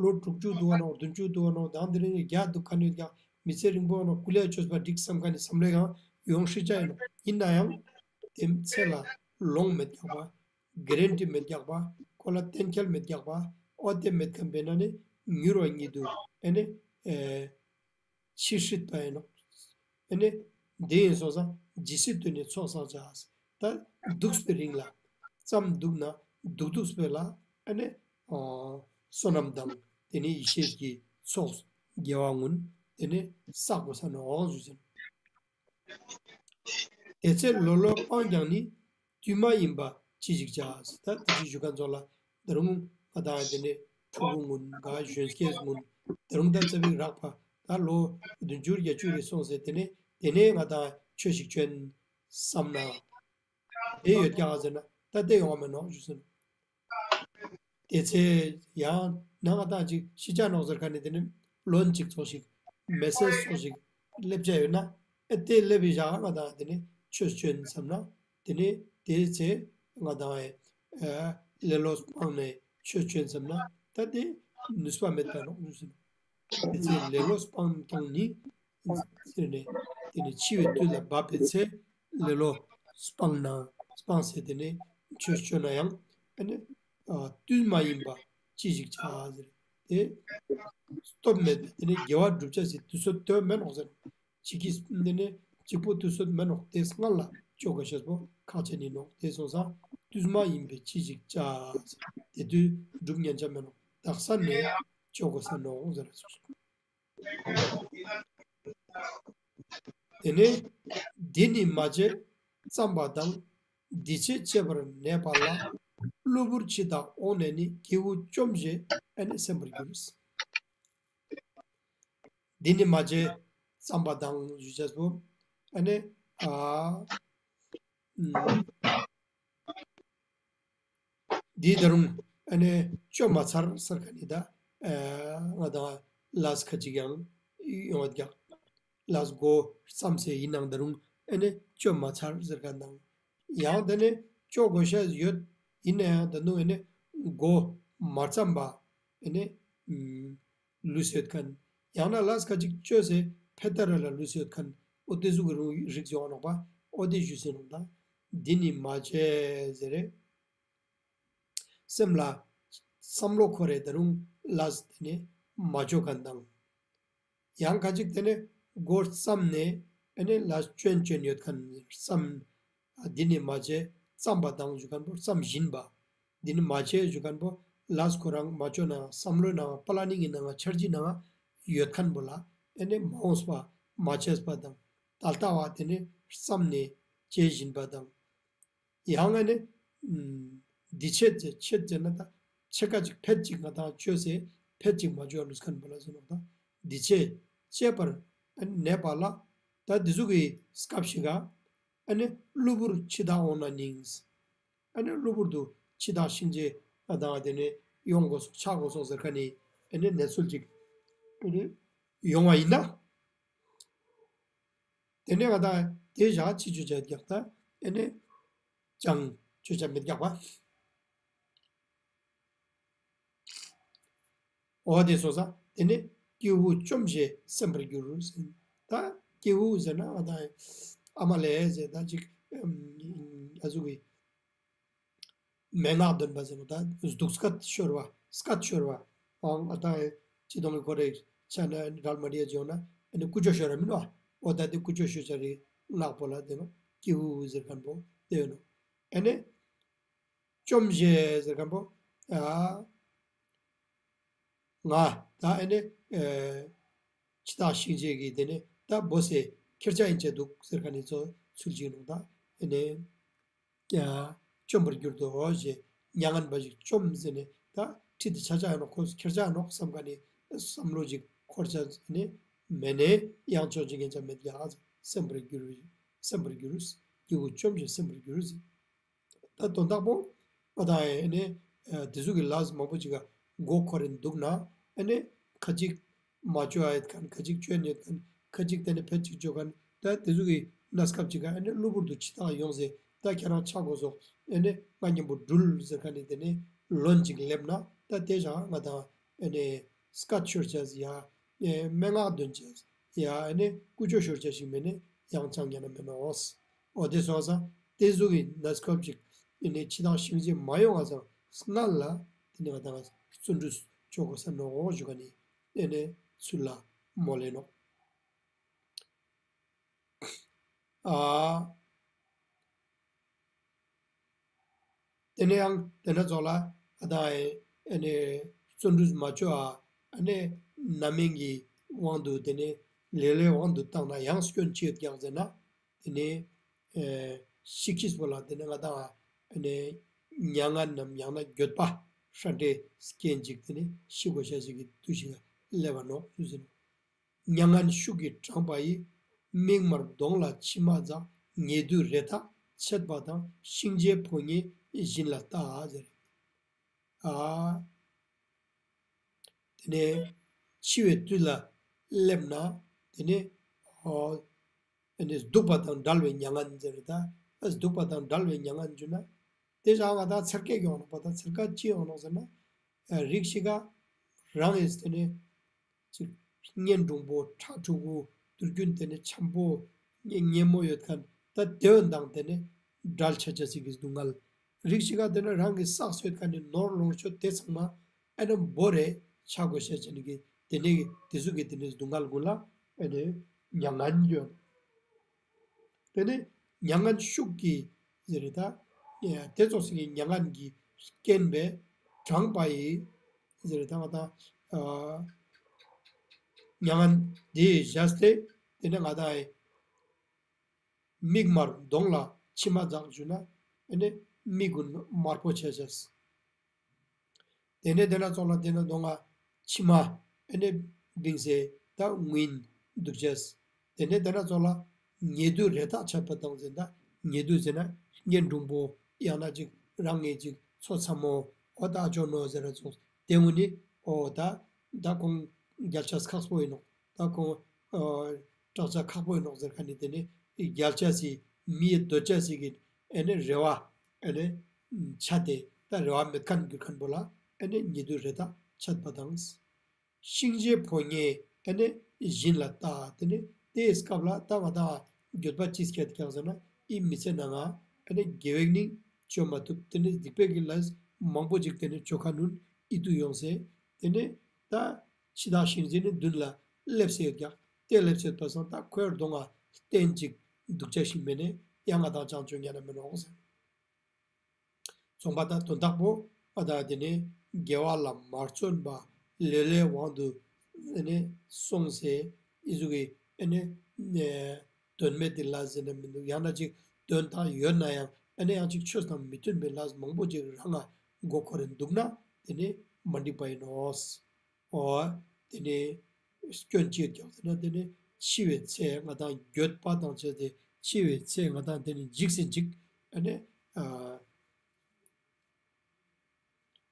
ལོ་དྲུག་ཅུ་འདུག་བ་ནོ་བདུན་ཅུ་འདུག་བ་ནོ་དང་དེ་རིང་བརྒྱ་འདུག་ག་ནས་ཀྱང་མི་ཚེ་རིང་པོ་ནོ་སྐུ་ལས་བཅོས་པ་འགྲིག་བསམ་མཁན་ནི་བསམ་བློ་ཡང་ཡོང་སྲིད་ཅག་ཡིན་ནོ། ཡིན་ན་ཡང་དེ་ཚེ་ལ་ལོང་མེད་རྒྱག་པ། གྷེ་རན་ཊི་མེད་རྒྱག་པ། ཁོ་ལ་གཏན་འཁེལ་མེད་རྒྱག་པ། ཨོ་དེ་མེད་མཁན་པས་ན་ནི་མྱུར་བ་ཉིད་དུ་ཨེ་ནི་ཨེ། འཆི་སྲིད་པ་ཡིན་ནོ། ཨེ་ནི། འདི་ཡིན་སོང་ཙང་ཇི་སྲིད་དུ་ནི་ཚོགས་བསགས་བྱ། ད་འདུག་པའི་རིང་ལ། ཙམ་འདུག་ན་འདུག་འདུག་པའི་ལ་ཨེ་ནི། བསོད་ནམས་དང་དེ་ནི་ཡེ་ཤེས་ཀྱི་ཚོགས་དགེ་བ་ངུན་དེ་ནི་བསགས་དགོས་ས་ནོ་ཞུ་ཟིན། དེ་ཚེ་ལེ་ལོ་སྤངས་ཀྱང་ནི། དུས་མ་ཡིན་པ་ཅི་ཞིག་བྱ། ད་དེ་ཅི་ཞུ་མཁན་ཚོ་ལ་ད་རུང་ང་དང་དེ་ནས་ཕྲུ་གུ་ངུན་ག་གཞོན་སྐྱེས་ངུན་ད་རུང་ད་ཙ་པིག་རག་པ་ད་ལོ་བདུན་ཅུ་བརྒྱད་ཅུ་རེ་སོང་ཟེར་དེ་ནས་དེ་ནས་ང་དང་ཆོས་ཤིག་བྱོན་བསམ་ན་དེ་ཡོད་ཀྱང་ཟེར་ན་ད་དེ་ཡོང་བ་མེད་ནོ་ཞུ་ཟེར། དེ་ཚེ་ཡང་ནང་ང་ད་ཅིག་ཤི་ཆ་ནོག་ཟེར་མཁན་ནི་དེ་ནི་ལོན་ཅིག་ཚོགས་ཤིག་མེ་སེ་ཚོགས་ཤིག་སླེབས་བྱ་ཡོད་ན་ཨེ་དེ་སླེབས་པའི་ཞག་ང་དང་དེ་ནི་ཆོས་བྱོན་བསམ་ན་དེ་ནི་དེའི་ཚེ་ང་དང་ཨེ་ལེ་ལོ་སྤངས་ནས་ཆོས་བྱོན་བསམ་ན་ད་དེ་ནུས་པ་མེད་པ་ནོག་ཞུ་ཟེར། དེ་ཚེ་ལེ་ལོ་སྤངས་ཀྱང་ནི་ཟེར་ནས་དེ་ནི་འཆི་བའི་དུས་ལ་བབ་པའི་ཚེ་ལེ་ལོ་སྤངས་ན་སྤངས་ཟེར་དེ་ནི་ཆོས་བྱོན་ན་ཡང་ཨེ་ནི། དུས་མ་ཡིན་པ་ཅི་ཞིག་བྱ་ཟེར། དེ་སྟོབས་མེད་པས་དེ་ནི་དགེ་བ་སྒྲུབ་བྱ་ཞིག་དུས་ཚོད་དོན་མེད་ནོག་ཟེར། གཅིག་གིས་དེ་ནི་གཅིག་པོ་དུས་ཚོད་མེད་ནོག་དེ་སྔར་ལ་ཅོ་དགོས་ཤེས་པོ་ཁག་ཆེ་ནི་ནོག་དེ་སོང་ཙང་དུས་མ་ཡིན་པས་ཅི་ཞིག་བྱ་ཟེར། དེ་དུས་སྒྲུབ་ཉན་ཆ་མེད་ནོག་དག་ས་ནས་ཅོ་དགོས་ས་ནོག་ཟེར་སོང་། དེ་ནས་འདི་ནི་མ་བྱེད་བརྩམས་པ་དང་། འདི་བྱེད་ཅེས་པར་ནས་པ་ལ། གློ་བུར་འཆི་བདག་འོངས་ནས་ནི། སྐྱེ་བོ་བཅོམ་ཞེས་ཨ་ནི་སེམས་པར་འགྱུར། འདི་ནི་མ་བྱེད་བརྩམས་པ་དང་ཞུ་བྱ་སོ། ཨ་ནི་ཨ། འདི་ད་རུང་ཨ་ནི་བཅོ་མ་ཚར་ཟེར་མཁན་ནི་ད་ང་དང་ལས་ཁ་ཅིག་ཡང་ཡོང་བ་རྒྱག་ལས་འགོ་བརྩམས་ཟེར་ཡིན་ནང་ད་རུང་ཨ་ནི་བཅོ་མ་ཚར་ཟེར་མཁན་དང་ཡང་དེ་ནི་བཅོ་དགོས་ཤ་ཡོད་ཡིན་ན་ཡང་ད་དུང་ཨ་ནི་འགོ་མ་བརྩམས་པ་ཨ་ནི། ལུས་ཡོད་མཁན། ཡང་ན་ལས་ཁ་ཅིག་བཅོས་སེ་ཕེ་ཏ་ར་ལ་ལུས་ཡོད་མཁན། ཨོ་དེ་ཟུག་གི་རིགས་ཡོང་ནོག་པ། ཨོ་དེ་ཞུ་སེ་ནོག་ད། འདི་ནི་མ་བྱས་ཟེར་རེད། སེམས་ལ་བསམ་བློ་འཁོར་རེ་ད་རུང་ལས་དེ་ནི་མ་བཅོ་མཁན་དང་། ཡང་ཁ་ཅིག་དེ་ནི་འགོ་བརྩམས་ནས་ཨེ་ནི་ལས་བཅོན་བཅོན་ཡོད་མཁན་བསམ། འདི་ནི་མ་བྱས་བརྩམས་པ་དང་ཞུ་མཁན་པོ་བརྩམས་བཞིན་པ། འདི་ནི་མ་བྱས་ཞུ་མཁན་པོ་ལས་ཁོ་རང་མ་བཅོ་ན་བསམ་བློའི་ནང་པ་ལ་ནིང་གི་ནང་འཆར་གཞིའི་ནང་ཡོད་མཁན་པོ་ལ་ཨེ་ནི་མ་འོངས་པ་མ་བྱས་པ་དང་ད་ལྟ་བ་དེ་ནི་བརྩམས་ནས་བྱེད་བཞིན་པ་དང་། ཡང་ཨེ་ནི་འདི་ཆེད་ཅེས་ཆེད་ཅེས་ན་ད་ཕྱེད་ཀ་ཅིག་ཕེད་ཅིག་ང་དང་བཅོས་སེ་ཕེད་ཅིག་མ་བཅོ་ལུས་མཁན་པོ་ལ་ཟེར་ནོག་ད། འདི་ཆེད་ཅེས་པར་ཨེ་ནི་ནས་པ་ལ་ད་འདི་ཟུག་གི་སྐབས་ཤིག་ག་ཨ་ནི་གློ་བུར་འཆི་བདག་འོངས་ན་ནིང་། ཨ་ནི་གློ་བུར་དུ་འཆི་བདག་གཤིན་རྗེ་ཨ་དང་དེ་ནས་ཡོང་དགོས་སོགས་ཆགས་དགོས་སོགས་ཟེར་མཁན་ནི་ཨ་ནི་གནས་ཚུལ་ཅིག་ཨ་ནི་ཡོང་བ་ཡིན་ན། དེ་ནས་ང་དང་དེ་བཞག་ཅི་བརྗོད་བྱ་རྒྱག་ད་ཨེ་ནས་ཅང་བརྗོད་བྱ་མི་རྒྱག་པ། འོ་དེ་སོང་ཙང་དེ་ནས་སྐྱེ་བོ་བཅོམ་ཞེས་སེམས་པར་འགྱུར་ཟེར། ད་སྐྱེ་བོ་ཟེར་ན་ང་དང་ཨ་མ་ལས་ཟེར་ད་ཅིག་ཨ་ཟུག་གི་མན་ངག་འདོན་པ་ཟེར་ནོ་ད་གདུགས་སྐད་ཤོར་བ་སྐད་ཤོར་བ། ཨང་ཨ་ད་ཅི་དོང་གི་ཁོ་རེ་ཆ་ན་རལ་མ་ཏི་ཡ་ཅི་ཡོང་ན་ཨ་ནི་ཀུ་ཅོ་ཤོར་བ་མིན་ནོ། འོ་ད་དེ་ཀུ་ཅོ་ཤོར་བྱ་རེ་ངག་པོ་ལ་དེ་ནོ་སྐྱེ་བོ་ཟེར་མཁན་པོ་དེ་ཡོད་ནོ། ཨ་ནི་བཅོམ་ཞེས་ཟེར་མཁན་པོ་ཨ། ང་ད་ཨེ་ནས་ཨེ་འཆི་བདག་གཤིན་རྗེ་གི་དེ་ནས་ད་བོ་སེ་ཁྱེར་ཆ་ཡིན་ཆ་འདུག་ཟེར་མཁན་ནི་ཚོ་ཚུལ་གཅིག་ནོ་ད་ཨེ་ནས་ཡ་བཅོམ་པར་གྱུར་ཏོ་ཞེས་མྱ་ངན་པ་ཞིག་བཅོམ་ཟེར་ནས་ད་ཁྲིད་དེ་ཆ་ཆ་ཡིན་ནོ་ཁོ་ཁྱེར་ཆ་ཡིན་ནོ་བསམ་མཁན་ནི་བསམ་བློ་ཅིག་འཁོར་ཆ་ནི་མེད་ནས་ཡང་ཕྱོགས་ཅིག་ངན་ཆ་མེད་ཀྱང་སེམས་པར་གྱུར་སེམས་པར་གྱུར་སྐྱེ་བོ་བཅོམ་ཞེས་སེམས་པར་གྱུར་ཟེར། ད་དོན་དག་པོ་ཨ་ད་ཨེ་ནས་ཨ་དེ་ཚོ་གི་ལས་མང་པོ་ཅིག་ག་མགོ་འཁོར་རིན་འདུག་ན་ཨེ་ནས་ཁ་ཅིག་མ་བཅོ་ཨ་ཡོད་མཁན་ཁ་ཅིག་བཅོས་ནས་ཡོད་མཁན་ཁ་ཅིག་དེ་ནས་ཕལ་ཅིག་བཅོ་མཁན་ད་དེ་ཚོ་གི་གནས་སྐབས་ཅིག་ག་ཨེ་ནས་གློ་བུར་དུ་འཆི་བདག་ཡོང་ཟེར་ད་ཁྱེད་རང་ཆ་དགོས་སོ། ཨེ་ནས་ང་མཉམ་པོ་འགྲུལ་ཟེར་མཁན་ནི་དེ་ནས་ལོན་ཅིག་སླེབས་ན་ད་དེ་བཞག་ང་དང་ཨེ་ནས་སྐད་ཤོར་བྱས་ཟེར་ཡ་ཨེ་མན་ངག་འདོན་བྱས་ཟེར་ཡ་ཨེ་ནས་ཀུ་ཅོ་ཤོར་བྱས་ཤིག་མེད་ནས་ཡང་ཅང་ཉན་ན་མེད་ནོ། འོ་དེ་སོང་ཙང་དེ་ཚོ་གི་གནས་སྐབས་ཅིག་ཡིན་ནའི་འཆི་བདག་གཤིན་རྗེ་མ་ཡོང་བ་ཙང་སྔ་ལ་དེ་ནས་ང་དང་བརྩོན་འགྲུས་ཆོག་གོ་ས་ནོ་ཞུ་ག་ནི་ཨེ་ནས་ཚུལ་ལ་མོ་ལེ་ནོ། ཨ། དེ་ནས་ཡང་དེ་ན་ཚོགས་ལ་ཨ་ད་ཨེ་ནས་བརྩོན་འགྲུས་མ་ཆོག་ཨ་ཨ་ནས་རྣམ་སྨིན་གྱི་དབང་དུ་དེ་ནས་ལེ་ལོའི་དབང་དུ་བཏང་ན་ཡང་སྐྱོན་ཅི་ཡོད་ཀྱང་ཟེར་ན། དེ་ནས་ཤི་ཁྱིས་པོ་ལ་དེ་ནས་ང་དང་ཨ་ནས་མྱ་ངན་ནམ་ཡང་ན་འགྱོད་པ་ཧྲ་འདྲེ་སྐྱེན་ཅིག་དེ་ནས་ཤི་དགོས་ཤ་ཞིག་གི་དུས་ཤིག་སླེབས་པ་ནོག་ཞུ་ཟེར་ནོ། མྱ་ངན་ཤུགས་ཀྱིས་དྲངས་པ་ཡི། མིག་དམར་གདོང་ལ་མཆི་མ་འཛག་ཉེ་དུས་རེ་ཐག་ཆད་པ་དང་། གཤིན་རྗེའི་ཕོ་ཉས་བཞིན་ལ་ལྟ་ཟེར། ཨ། དེ་ནས་འཆི་བའི་དུས་ལ་སླེབས་ན་དེ་ནས་ཨོ། དེ་ནས་སྡུག་པ་དང་བྲལ་བའི་མྱ་ངན་ཟེར་ད། སྡུག་པ་དང་བྲལ་བའི་མྱ་ངན་ཟེར་ན། དེ་བཞག་ང་དང་ཚེར་ཀ་གི་ཡོང་ནོག་པ་དང་ཚེར་ཀ་ཅི་ཡོང་ནོག་ཟེར་ན། རིགས་ཤིག་ག་རང་ཡིས་དེ་ནས་ཅིག་གཉེན་དྲུང་པོ་ཁྲ་ཕྲུ་གུ་དུས་རྒྱུན་དེ་ནས་འཆམ་པོ་སྙེ་སྙེ་མོ་ཡོད་མཁན་ད་དེ་འོན་ཏང་དེ་ནས་བྲལ་ཆ་ཆ་ཞིག་གི་སྡུག་བསྔལ། རིགས་ཤིག་ག་དེ་ནས་རང་གི་བསགས་ཡོད་མཁན་ནི་ནོར་ལོངས་སྤྱོད་དེ་ཚང་མ་ཨེ་ནས་འབོར་རེ་ཆ་དགོས་ཤེས་ཅན་གི་དེ་ནས་དེ་ཚོ་གི་དེ་ནས་སྡུག་བསྔལ་ཀུན་ལ་ཨེ་ནས་མྱ་ངན་ཡོད། དེ་ནས་མྱ་ངན་ཤུགས་ཀྱིས་ཟེར་རེད་ད། དེ་ཙོགས་ཤིག་གི་མྱ་ངན་གྱི་རྐྱེན་པས་དྲངས་པ་ཡིས་ཟེར་རེད་ད་ང་དང་། མྱ་ངན་དེ་བཞག་སྟེ་དེ་ནས་ང་དང་ཨེ་མིག་དམར་གདོང་ལ་མཆི་མ་འཛག་ཞུ་ན་ཨེ་ནས་མིག་ཀུན་དམར་པོ་བྱས་བྱས། དེ་ནས་དེ་ན་ཚོགས་ལ་དེ་ན་གདོང་ང་མཆི་མ་ཨེ་ནས་བིང་སེ་ད་ངུན་འདུག་ཅེས། དེ་ནས་དེ་ན་ཚོགས་ལ་ཉེ་དུས་རེ་ཐག་ཆད་པ་དང་ཟེར་ད་ཉེ་དུས་ཟེར་ན་གཉེན་དྲུང་པོ་ཡང་ན་ཅིག་རང་ངེས་ཅིག་ཚོ་ཚ་མོ་འོ་ད་ཨ་ཅོ་ནོ་ཟེར་ར་ཚོགས་དེ་ངུ་ནི་འོ་ད་ད་ཁོང་རྒྱལ་ཆ་ཁག་པོ་ཡིན་ནོག་ད་ཁོང་སྐྲག་ཆ་ཁག་པོ་ཡིན་ནོག་ཟེར་ཁ་ནི་དེ་ནས་རྒྱལ་ཆ་སི་མིའི་འདོད་ཆ་སི་གི་ཨེ་ནས་རེ་བ་ཨེ་ནས་ཆ་དེ་ད་རེ་བ་མེད་མཁན་གྱུར་མཁན་པོ་ལ་ཨེ་ནས་ཉེ་དུས་རེ་ཐག་ཆད་པ་དང་། གཤིན་རྗེའི་ཕོ་ཉས་ཨེ་ནས་བཞིན་ལ་ལྟ་དེ་ནས་དེའི་སྐབས་ལ་ད་ང་དང་འགྱོད་པ་ཅི་སྐྱེད་ཀྱང་ཟེར་ན་ཨི་མི་ཚེ་ནང་ང་ཨེ་ནས་དགེ་བའི་སྙིང་བཅོ་མ་ཐུབ་དེ་ནས་སྡིག་པའི་གི་ལས་མང་པོ་ཅིག་དེ་ནས་བཅོ་ཁ་ནུན་ཨི་ཏུ་ཡོང་སེ་དེ་ནས་ད་འཆི་བདག་གཤིན་རྗེ་ནི་མདུན་ལ་སླེབས་སེ་ཡོད་ཀྱང་དེ་སླེབས་སེ་ཡོད་པ་སང་ད་ཁོའི་གདོང་ང་བསྟན་ཅིག་འདུག་ཆ་ཞིག་མེད་ནས་ཡང་ང་དང་ཅང་ཅུང་ཉན་ན་མི་ནོག་ཟེར། ཚོང་པ་དང་དོན་དག་པོ་ཨ་ད་དེ་ནས་དགེ་བ་ལ་མ་བརྩོན་པ་ལེ་ལོའི་དབང་དུ་ཨེ་ནས་སོང་སེ་ཨི་ཟུག་གི་ཨེ་ནས་དོན་མེད་དེ་ལ་ཟེར་ན་མི་འདུག་ཡང་ན་ཅིག་དོན་དག་ཡོད་ན་ཡང་ཨེ་ནས་ཡང་ཅིག་ཆོས་དང་མི་མཐུན་པའི་ལས་མང་པོ་ཅིག་རང་ང་མགོ་འཁོར་རེ་འདུག་ན་དེ་ནས་མ་འགྲིག་པ་ཡིན་ནོ། འོ། དེ་ནས་སྐྱོན་ཅི་ཡོད་ཀྱང་ཟེར་ན་དེ་ནས་འཆི་བའི་ཚེ་ང་དང་འགྱོད་པ་དང་བཅས་ཏེ་འཆི་བའི་ཚེ་ང་དང་དེ་ནས་འཇིགས་སེ་འཇིགས་ཨ་ནས་ཨ་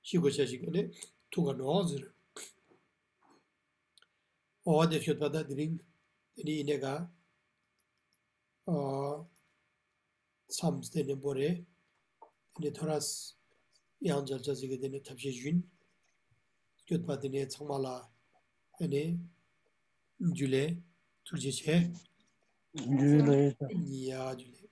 ཤི་དགོས་ཤ་ཞིག་ཨ་ནས་ཐུག་ག་ནོག་ཟེར། འོ་དེ་ཤོད་པ་ད་དེ་རིང་དེ་ནས་ཡིན་ནས་ག་ཨ། མཚམས་དེ་ནས་བོར་རེད། དེ་ནས་ཐོ་རས་ཡང་མཇལ་བྱ་ཟིག་གི་དེ་ནས་ཐབས་ཤེས་བྱུང་། སྐྱོད་པ་དེ་ནས་ཚང་མ་ལ་ཨ་ནི་འཇུ་ལེ། ཐུགས་རྗེ་ཆེ། འཇུ་ལེ། ཡ་འཇུ་ལེ།